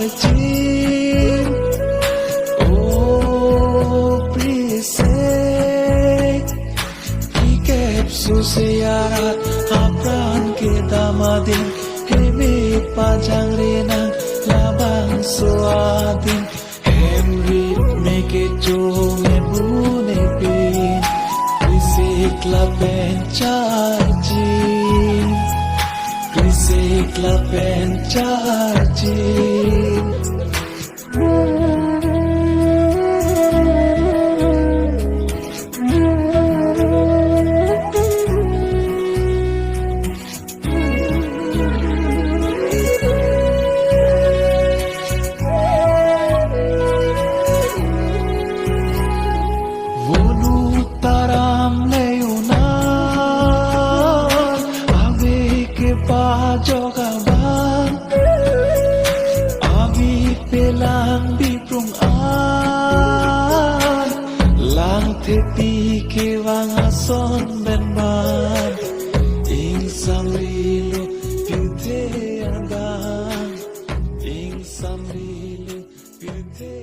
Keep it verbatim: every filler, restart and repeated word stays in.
Chin, o Prisek, kikep susi arat apran kedam adim, hemi pajangri nang labangso adim, hem rit me kecho me bune pin, Prisek lapen Charjin. Prisek lapen Charjin. Vonu taram le unan, ave kepajok abang, ave pelang biprung an, lang thepi kevang ason benban, ingsamrilo pirthe adang, ingsamrilo pirthe